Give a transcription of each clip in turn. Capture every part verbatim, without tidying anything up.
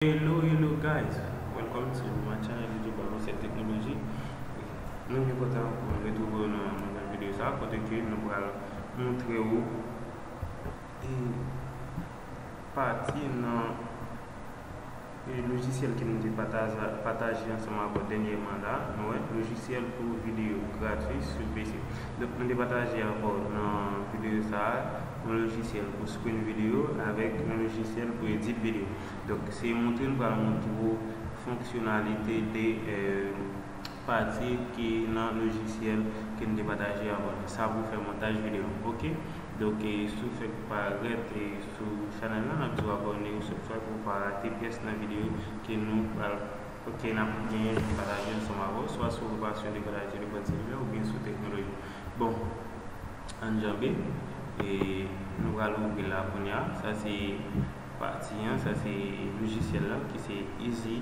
Hello, hello guys, welcome to my channel YouTube Abosèt Teknoloji. Nou byen kontan ankò retwouve w nan nouvèl videyo sa, kote ke nou pral montre w e pati nan e lojisyèl ke nou te pataje, pataje ansanm avè w dènyèman la, nou wè, lojisyèl pou videyo gratwit sou P C. Donk, nou te pataje avè w nan videyo sa a, yon lojisyèl pou screen videyo avèk yon lojisyèl pou edit videyo. Donk, se montre nou pral montre w fonksyonalite de, e, pati ki nan lojisyèl ke n te pataje avè w, sa pou fè montaj videyo, oke? Donk, e, si w fèk parèt, e, sou chanèl la, n ap di w abòne ou subscribe pou w pa rate pyès nan videyo ke nou pral, oke, n ap genyen pou pataje ansanm avè w, swa si w gen pasyon de pataje de kòd selilè oubyen sou teknoloji. Bon, ann janbe, e, nou pral ouvri la kounye a. Sa se pati an, sa se lojisyèl la ki se Easy,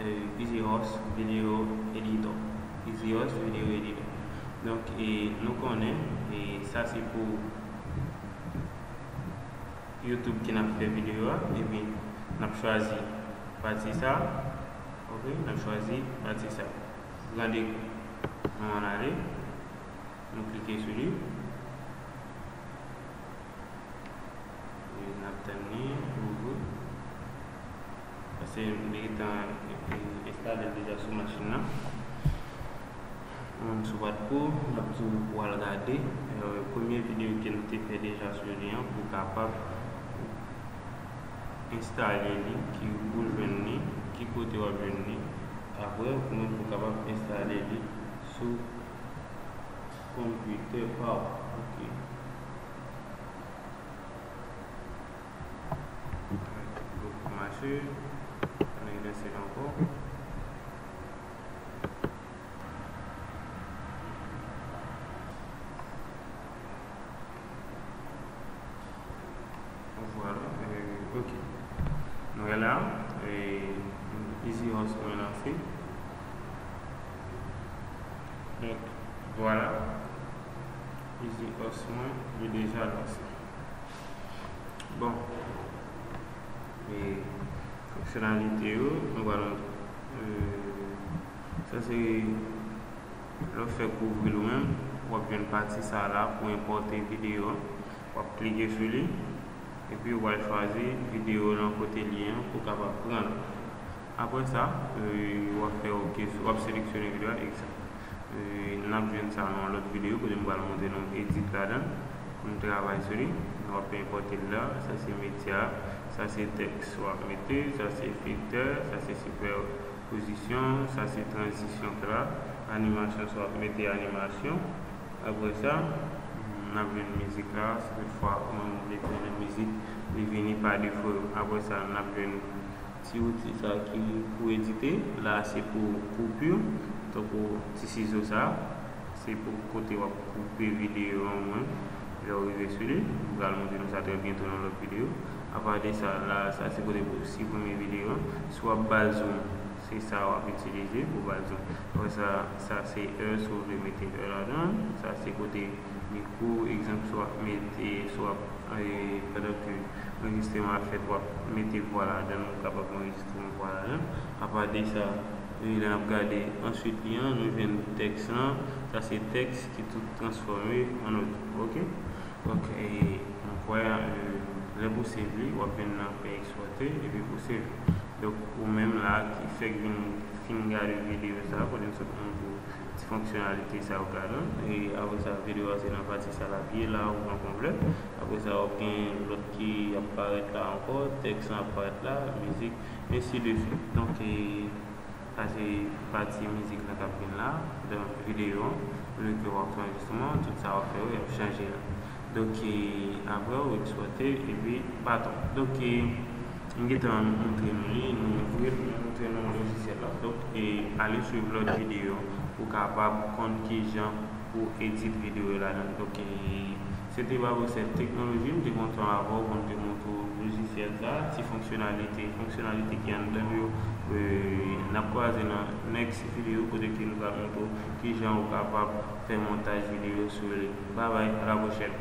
e, Easy Host Video Editor. Easy Host Video Editor. Donk, e, nou konnen, e, sa se pou YouTube ke n ap fè videyo a, epi n ap chwazi pati sa, oke, n ap chwazi pati sa. Grande, nou ann ale, nou klike sou li. E n ap tann li ouvri. Paske m te gentan enstale l deja sou machin nan. Menm si w pa t pran, m ap di w pou w al gade, e, premye videyo ke n te fè deja sou li an, pou w kapab enstale li, ki ou jwenn li, ki kote w ap jwenn li. Apre, ou menm pou w kapab enstale li sou konpitè pa w. Oke. Gwo mache, ann relanse l ankò. Vwala, e, oke. Nou wè la, e, Easy Host mwen lanse. Donk, vwala. Easy Host mwen, li deja lanse. Bon. E fonksyonalite yo, nou pral montre. E, sa se lè w fèk ouvri l ou menm, w ap jwenn pati sa a la pou enpòte videyo an. W ap klike sou li, epi w pral chwazi videyo nan kote l ye an pou w kapab pran l. Apre sa, e, w ap fè oke, w ap seleksyone videyo a, egzanp. E, n ap jwenn sa nan yon lòt videyo kote m pral montre nou edit ladan l. Pou n travay sou li, w ap enpòte l la. Sa se medya, sa se tèks w ap mete, sa se filtè, sa se sipèpozisyon, sa se tranzisyon tra, animasyon, sa w ap mete animasyon. Apre sa, n ap jwenn mizik la, si toutfwa ou menm ou vle jwenn mizik, li vini pa defo. Apre sa, n ap jwenn ti outi sa ki pou edite. La, se pou koupi, tankou ti sizo sa. Se pou kote w ap koupe videyo an ou menm. Lè w rive sou li, m pral montre nou sa trè byento nan lòt videyo. Apa de sa, la, sa se kote pou siprime videyo an. Si w ap ba l zoom, se sa w ap itilize pou ba l zoom. Apre sa, sa se è, si w vle mete è ladan l. Sa se kote mikwo, egzanp, si w ap mete, si w ap, e, pandan ke anrejistreman ap fèt, w ap mete vwa ladan l, ou kapab anrejistre yon vwa ladan l. Apa de sa, e, lè n ap gade answit li an, nou jwenn tèks lan, sa se tèks ki tou transfòme an odyo, oke? Donk, e, mwen kwè, e, lè pou save li, w ap jwenn nan fè ekspòte, epi pou save. Donk, ou menm la ki fèk vin fin gade videyo sa, kote m sot montre w ti fonksyonalite sa yo ladan. E apre sa, videyo a se nan pati sa l ap ye la, ou pran konplè. Apre sa, w ap gen lòt ki ap parèt la ankò, tèks lan ap parèt la, mizik, ensi de swit. Donk, e, sa se pati mizik lan k ap vin la, nan videyo an. Olye ke w ap fè anrejistreman, tout sa w ap fè yo, y ap chanje la. Donk, e, apre, w ekspòte, epi baton. Donk, e, m gentan montre nou li, nou ouvri l, nou montre nou lojisyèl la. Donk, e, ale swiv lòt videyo pou w kapab konn kijan pou edit videyo yo ladan. Donk, e, se te Babosèt Teknoloji, m te kontan avè w pou m te montre w lojisyèl sa, ti fonksyonalite, fonksyonalite ki anndan l yo. E, n ap kwaze nan next videyo kote ke nou pral montre w kijan ou kapab fè montaj videyo sou li. Babay, a la pwochèn.